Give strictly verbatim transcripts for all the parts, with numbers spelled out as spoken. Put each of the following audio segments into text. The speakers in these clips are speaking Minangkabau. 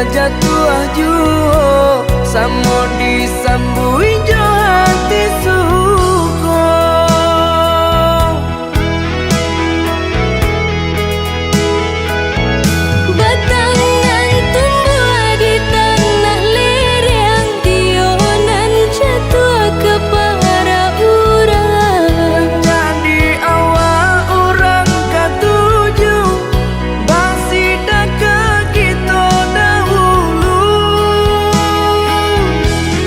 Jatuah juo, samo disambuik jo hati suko. Batang nan tumbuah di tanah lereng, iyo nan jatuah ka parak urang. Jadi awak urang katuju, basidakah kito dahulu.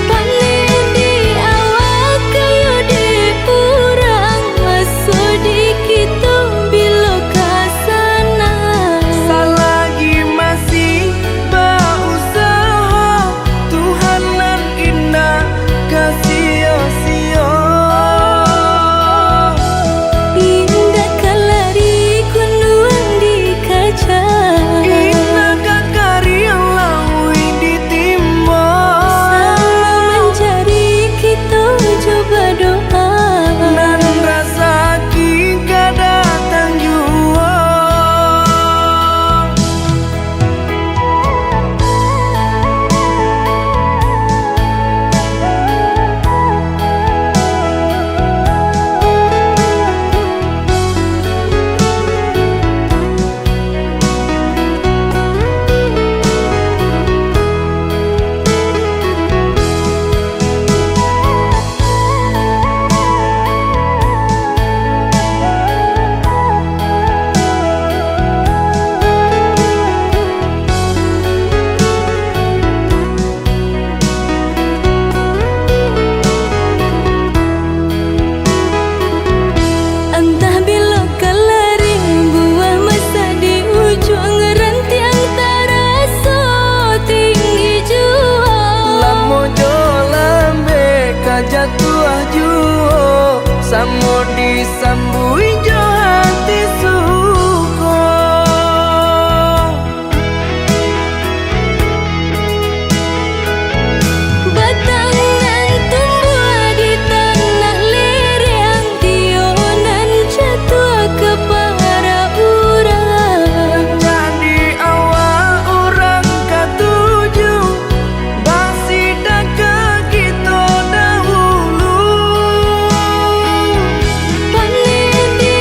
Paneh di awak, kayo di urang, maso di kito bilo ka sana. Salagi masih bausaha, Tuhan nan indak ka sio-sio. Indak ka lari kunduang dikaja, indak ka kariang lauik ditimbo. Samo manjari kito jo badoa, nan rasaki ka datang juo. Antah bilo ka lari, buah masak di ujuang, rantiang taraso tinggi juo. Lamo jo lambek ka jatuah juo, samo disambuik jo hati suko. Batang nan tumbuah di tanah lereng, iyo nan jatuah ka parak urang. Jadi awak urang katuju, basidakah kito dahulu. Paneh di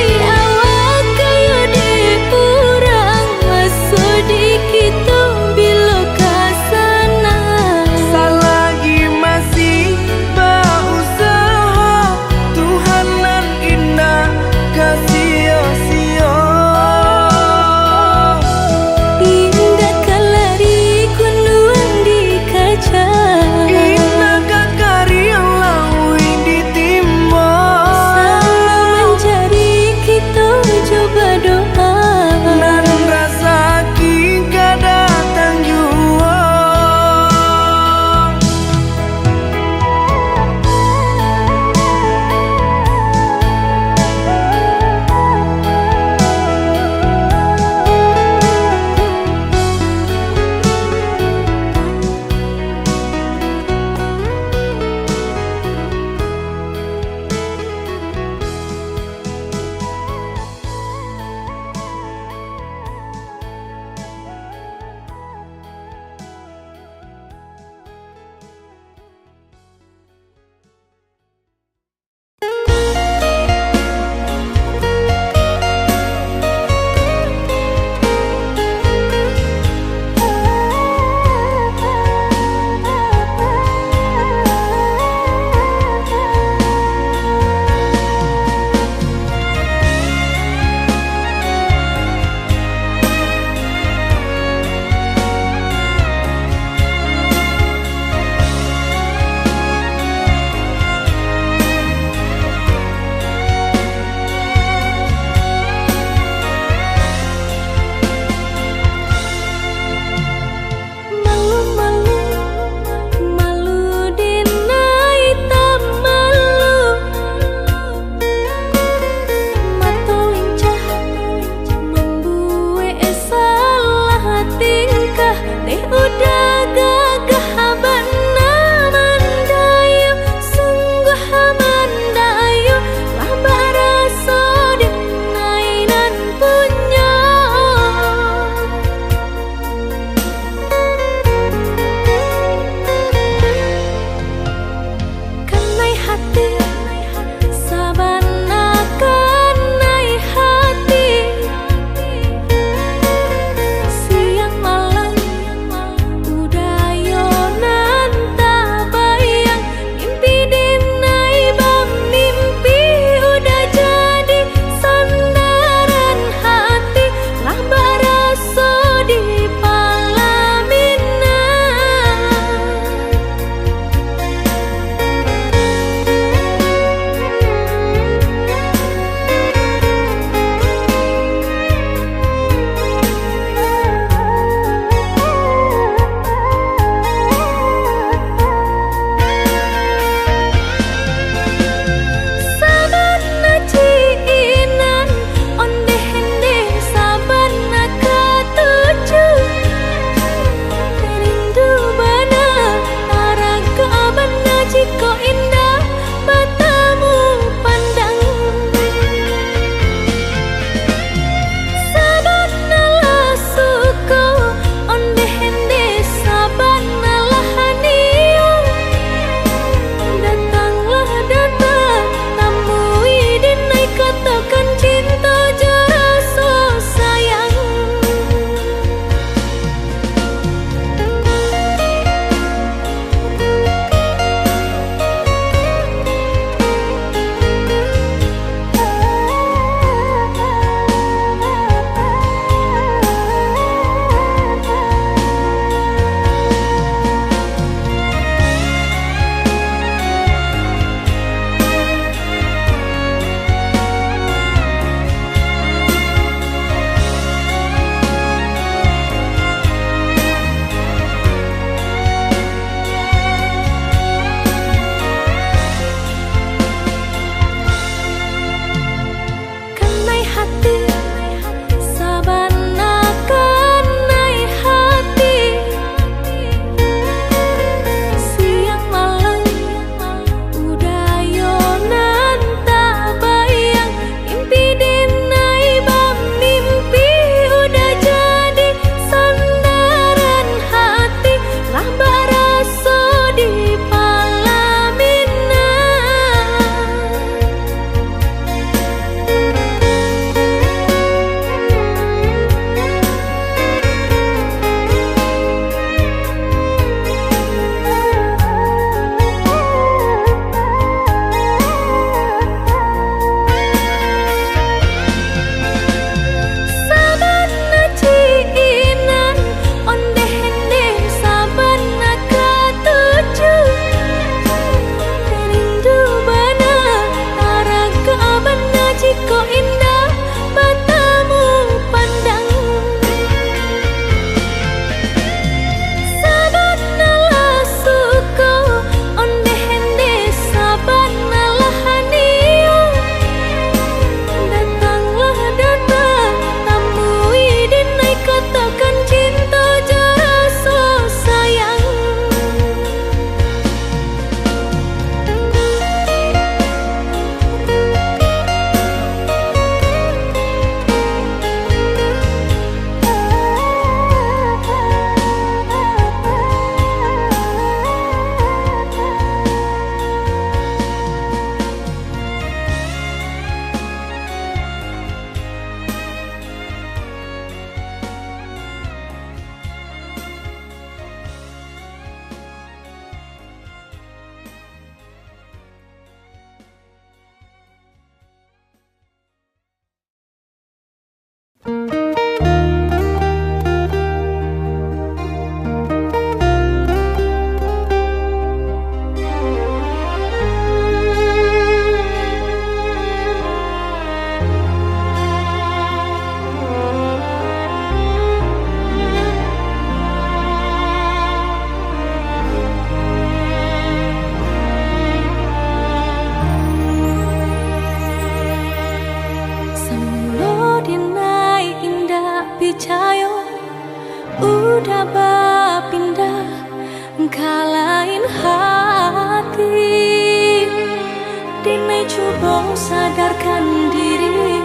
Sadarkan diri,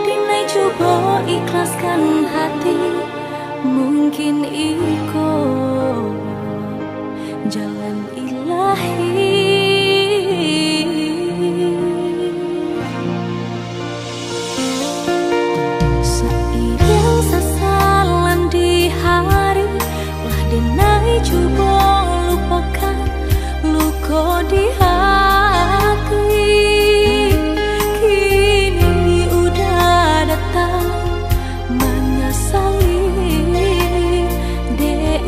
dinai cubo ikhlaskan hati. Mungkin iko jalan ilahi. Sairing sasalan di hari, lah dinai cubo lupakan luko di hati. Kini udah datang manyasali, dek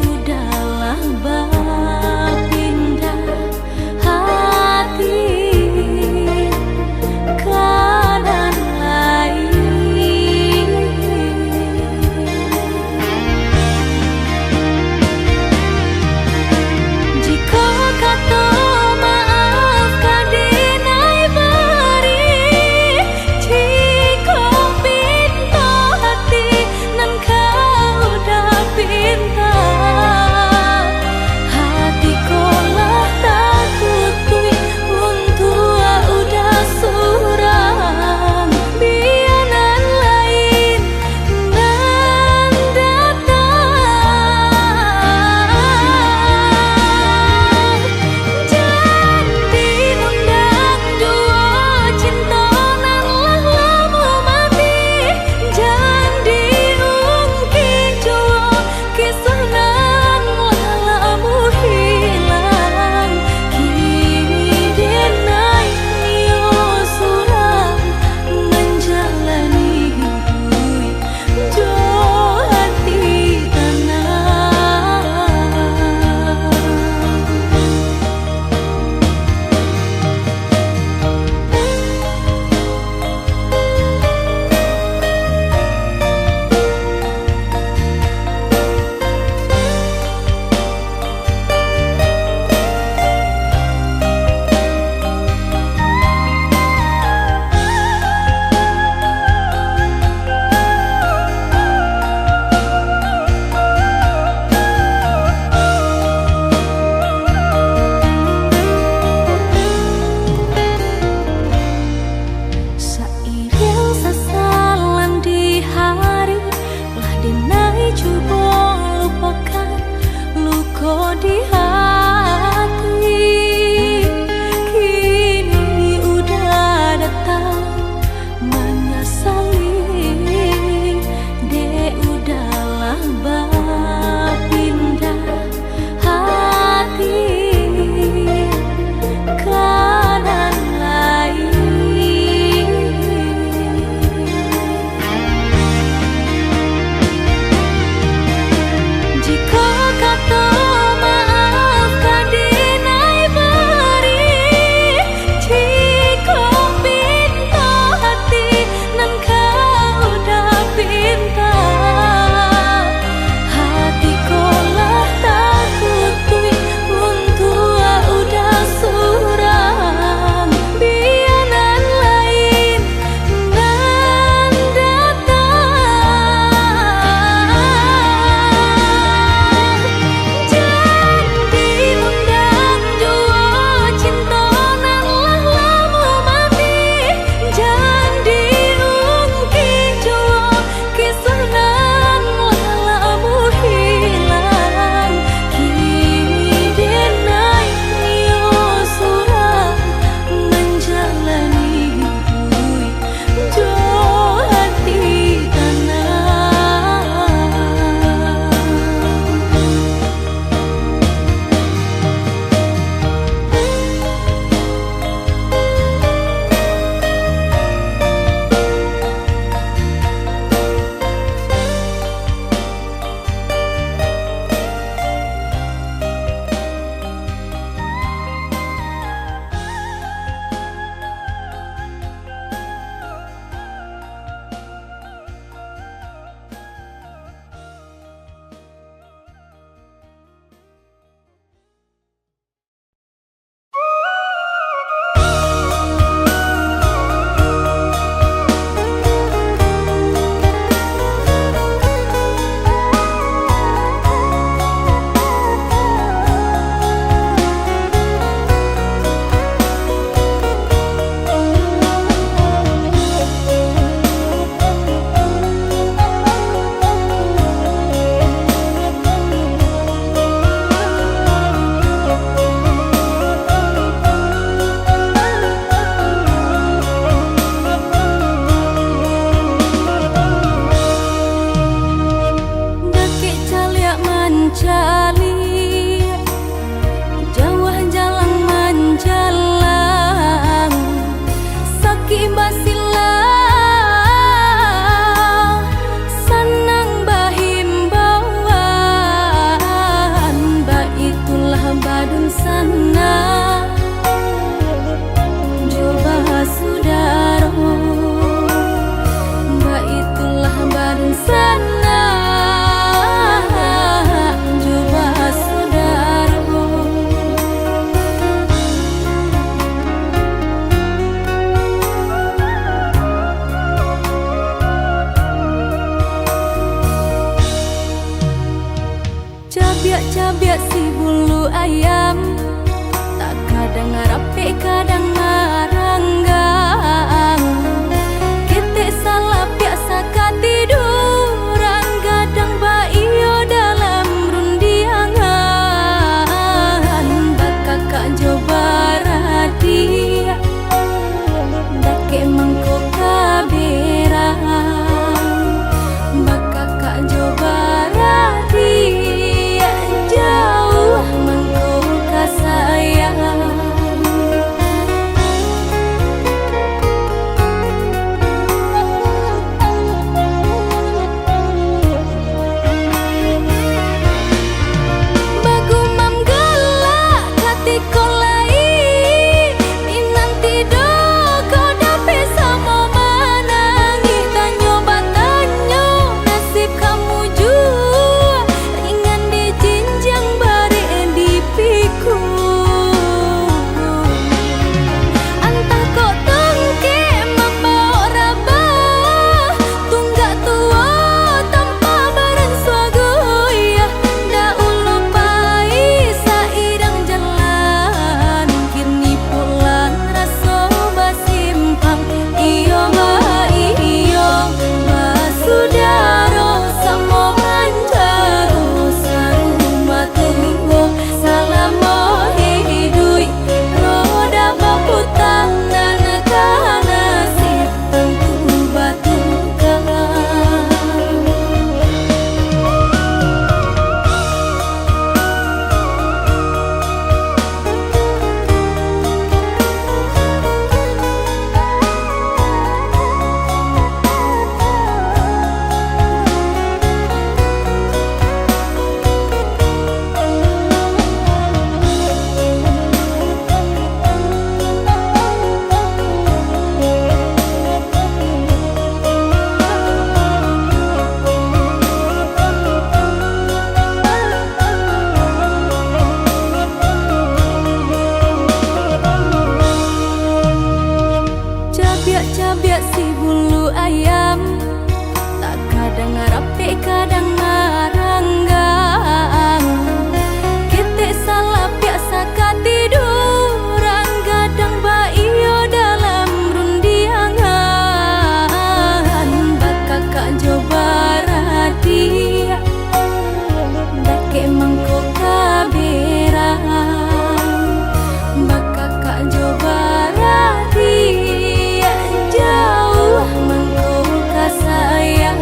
Cabiak-cabiak si bulu ayam, tak kadang rapek, kadang maranggang. Ketek salapiak sakatiduran, gadang baiyo dalam rundiangan. Bakakak jo baradiak, dakek mangko ka berang. Bakakak jo baradiak, jauah mangko ka sayang. Bagumam galak katiko lai, minanti doh kau dapek samo manangih. Tanyo batanyo nasib kamu juo, ringan dijinjiang barek dipikul. Antah kok tungkek mambaok rabah, tunggak tuo tampah baransuah goyah. Daulu pai sairang jalan, kini pulang raso basimpang. Iyo baiyo basudaro, samo manjaro sarumah tuo. Salamo iduik roda baputa, nan ka nasib tantu batuka. Cabiak-cabiak si bulu ayam, tak kadang rapek, kadang maranggang. Ketek salapiak sakatiduran, gadang baiyo dalam rundiangan. Bakakak jo baradiak, dakek mangko ka berang. Bakakak jo baradiak, jauah mangko ka sayang.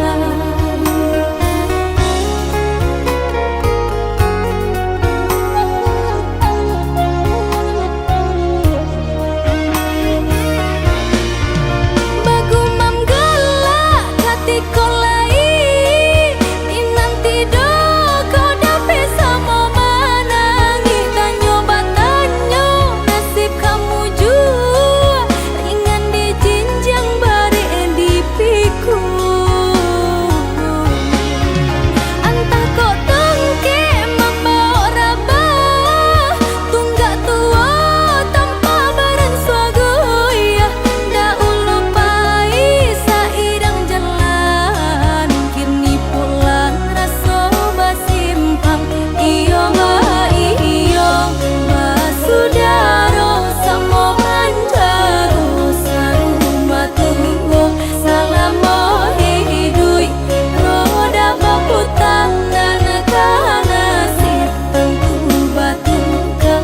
Bagumam galak katiko lai, minanti doh kau dapek samo manangih. Tanyo batanyo nasib kamu juo, ringan dijinjiang barek dipikul. Antah kok tungkek mambaok rabah, tunggak tuo tampah baransuah goyah. Daulu pai sairang jalan, kini pulang raso basimpang. Iyo baiyo basudaro, samo manjaro sarumah tuo. Salamo iduik roda baputa, nan ka nasib tantu batuka.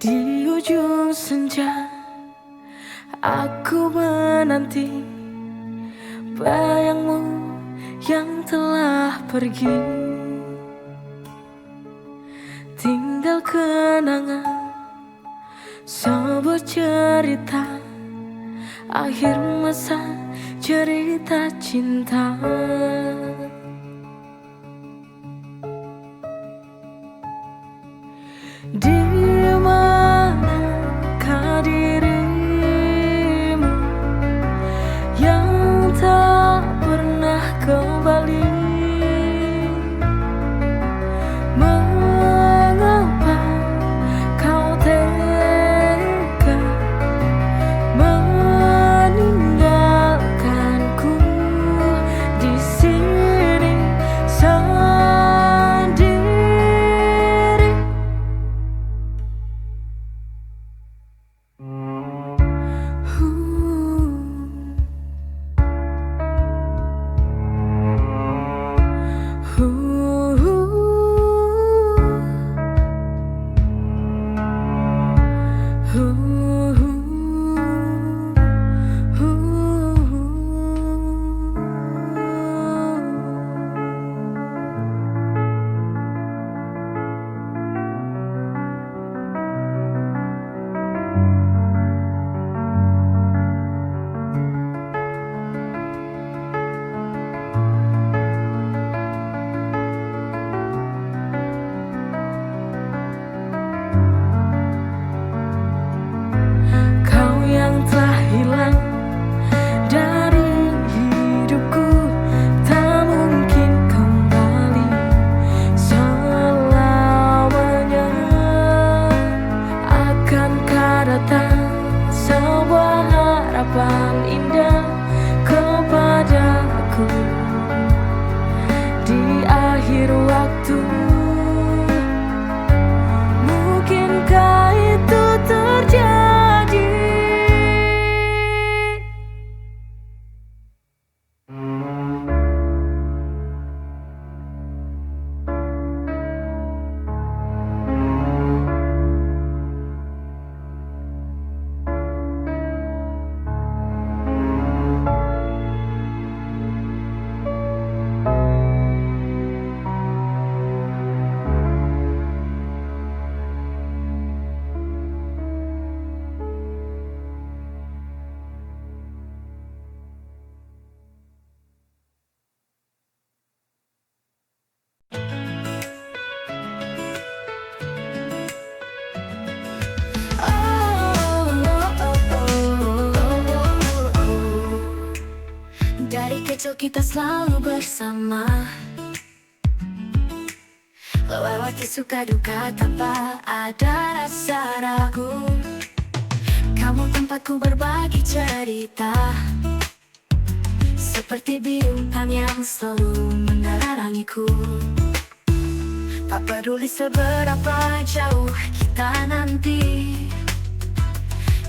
Di ujung senja, aku Nanti bayangmu yang telah pergi, tinggal kenangan sebuah cerita, akhir masa cerita cinta. Di manakah dirimu yang tak pernah kembali? Mengapa kau tega meninggalkanku di sini sendiri? Kau yang telah hilang dari hidupku, tak mungkin kembali selamanya. Akankah datang sebuah harapan indah kepadaku di akhir waktu? Mungkinkah itu terjadi? Dari kecil kita selalu bersama, lewati suka duka tanpa ada rasa ragu. Kamu tempatku berbagi cerita, seperti bintang yang selalu menerangiku. Tak peduli seberapa jauh kita nanti,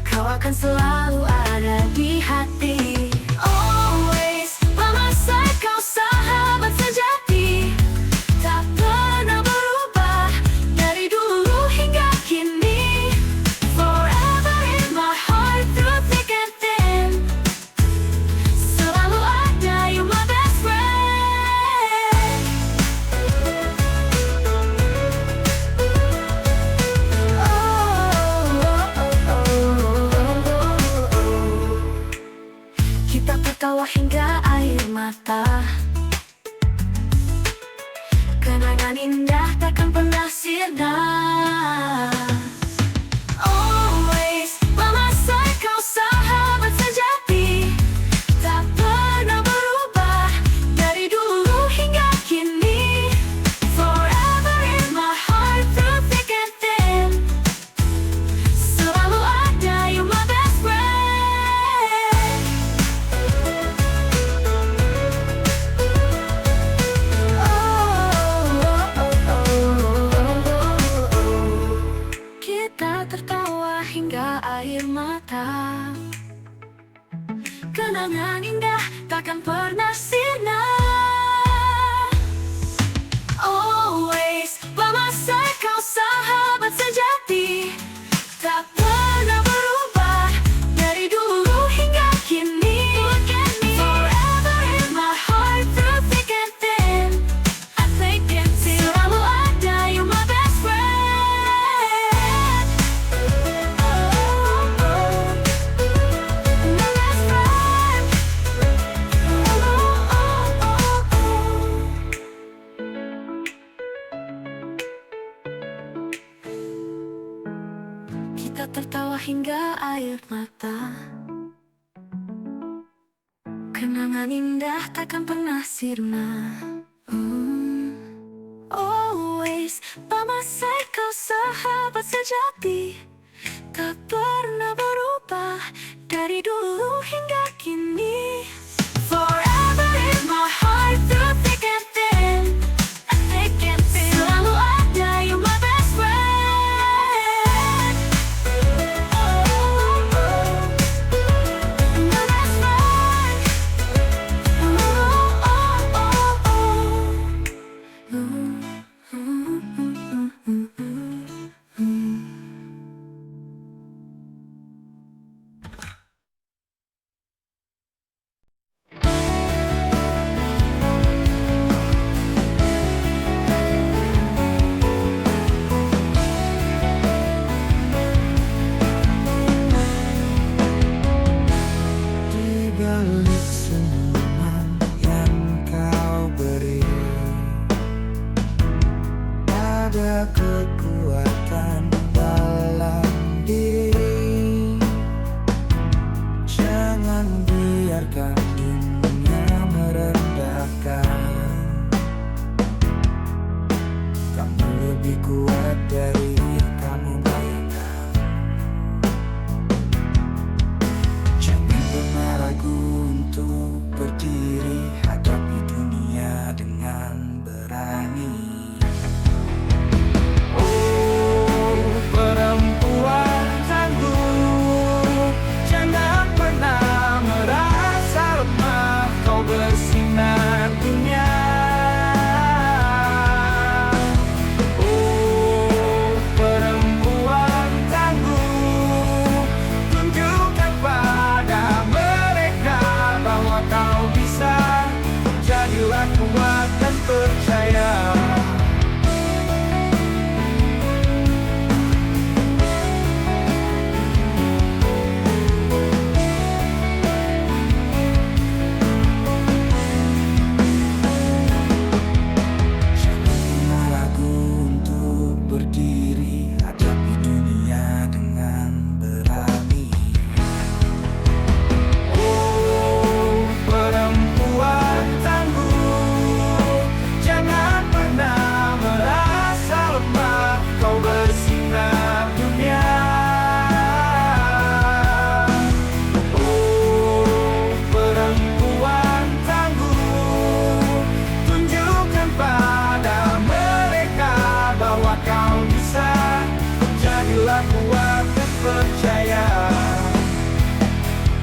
kau akan selalu ada di hati. Always by my side, kau sahabat sejati, tak pernah berubah dari dulu hingga kini. Forever in my heart, through thick and thin. Selalu ada, you my best friend. Oh, oh, oh, oh, oh, oh, oh. Kita tertawa hingga air mata. Kenangan indah takkan pernah sirna. Always by my side, kau sahabat sejati, tak pernah berubah dari dulu hingga kini. Forever in my heart, through thick and thin. Selalu ada, you my best friend. Oh, oh, oh, oh, oh, oh, oh. Kita tertawa hingga air mata. Kenangan indah takkan pernah sirna. Always by my side, kau sahabat sejati, tak pernah berubah dari dulu hingga kini. hingga air mata. Kenangan indah takkan pernah sirna. Hmm. Always by my side, kau sahabat sejati, tak pernah berubah dari dulu hingga kini. Forever in my heart, through thick and thin. Selalu ada, you my best friend. My best friend. Di balik senyuman yang kau beri, ada kekuatan dalam diri. Jangan biarkan dunia merendahkan. Kamu lebih kuat dari yang kamu bayangkan. Jangan pernah ragu untuk berdiri, hadapi dunia dengan berani. Oh, perempuan tangguh, jangan pernah merasa lemah, kau bersinar dunia. Oh, perempuan tangguh, tunjukkan pada mereka bahwa kau bisa. Jadilah kuat dan percaya. Jangan pernah ragu untuk berdiri, hadapi dunia dengan berani. Oh, perempuan tangguh, jangan pernah merasa lemah, kau bersinar dunia. Oh, perempuan tangguh, tunjukkan pada mereka bahwa kau bisa. Jadilah kuat dan percaya.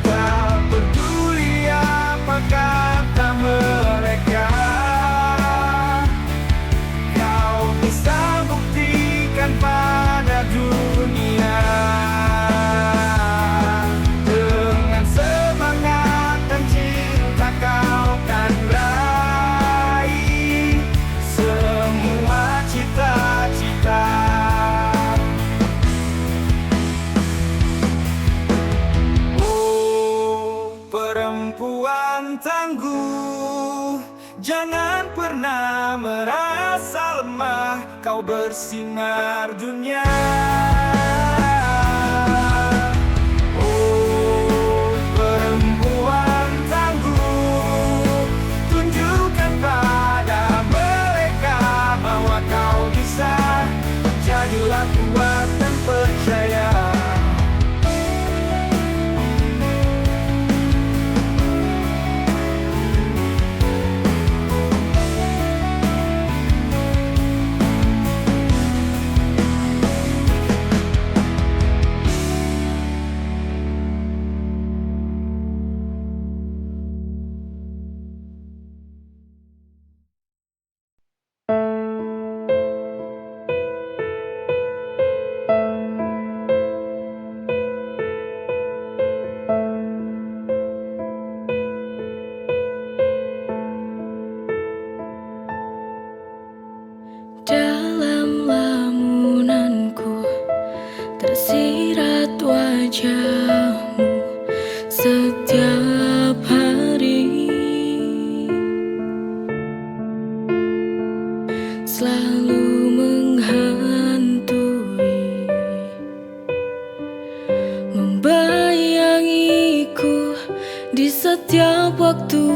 Tak peduli apa kata mereka, kau bisa buktikan pada dunia. Dengan semangat dan cinta, kau kan raih semua cita-cita. Oh, perempuan tangguh, jangan pernah merasa lemah, kau bersinar dunia. Oh, perempuan tangguh, tunjukkan pada mereka bahwa kau bisa. Jadilah kuat dan percaya. Setiap waktu,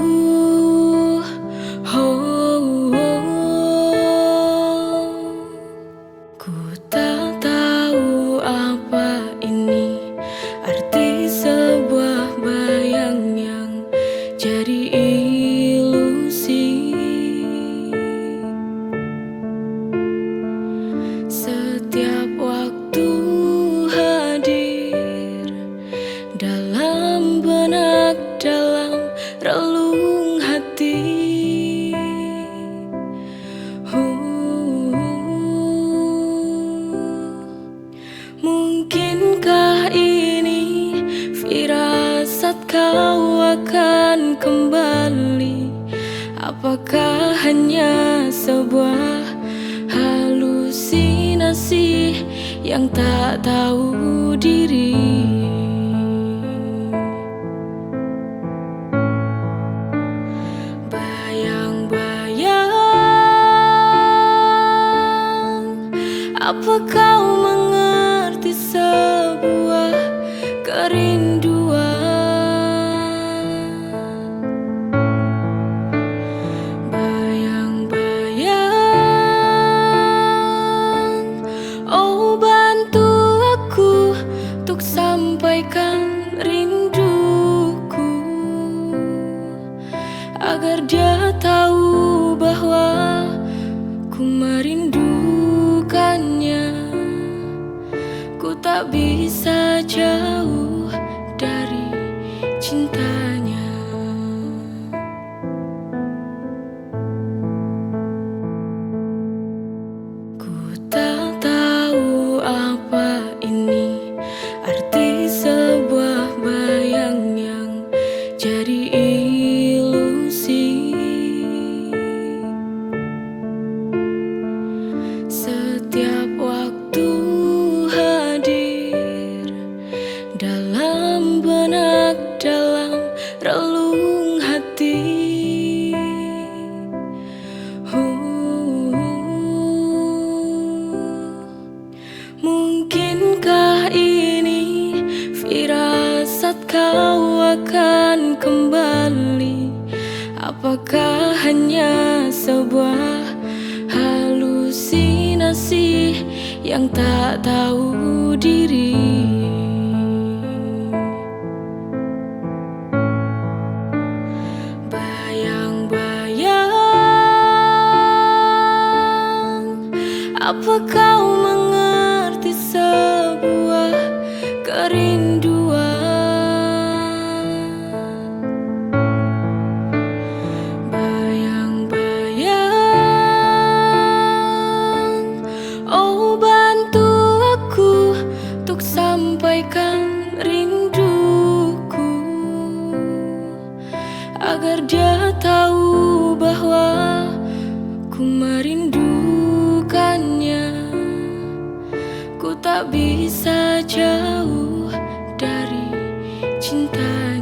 oh, oh, oh. Ku tak tahu apa ini arti sebuah bayang yang jadi ilusi. Setiap waktu hadir dalam benak, dalam relung hati. Huh. Mungkinkah ini firasat kau akan kembali? Apakah hanya sebuah halusinasi yang tak tahu diri? Bayang-bayang, apa kau mengerti sebuah kerinduan? Bayang-bayang, oh, bantu aku untuk sampaikan rinduku, agar dia tahu bahwa ku merindukannya. Ku tak bisa jauh dari cintanya. Ku tak tahu apa ini arti sebuah bayang yang jadi ilusi. Setiap waktu hadir dalam benak, dalam relung hati. Huh. Mungkinkah ini firasat kau akan kembali? Apakah hanya sebuah halusinasi yang tak tahu diri? Bayang-bayang, apa kau mengerti sebuah kerinduan? Bayang-bayang, oh, bantu aku untuk sampaikan rinduku, agar dia tahu bahwa ku merindukannya. Ku tak bisa jauh dari cinta.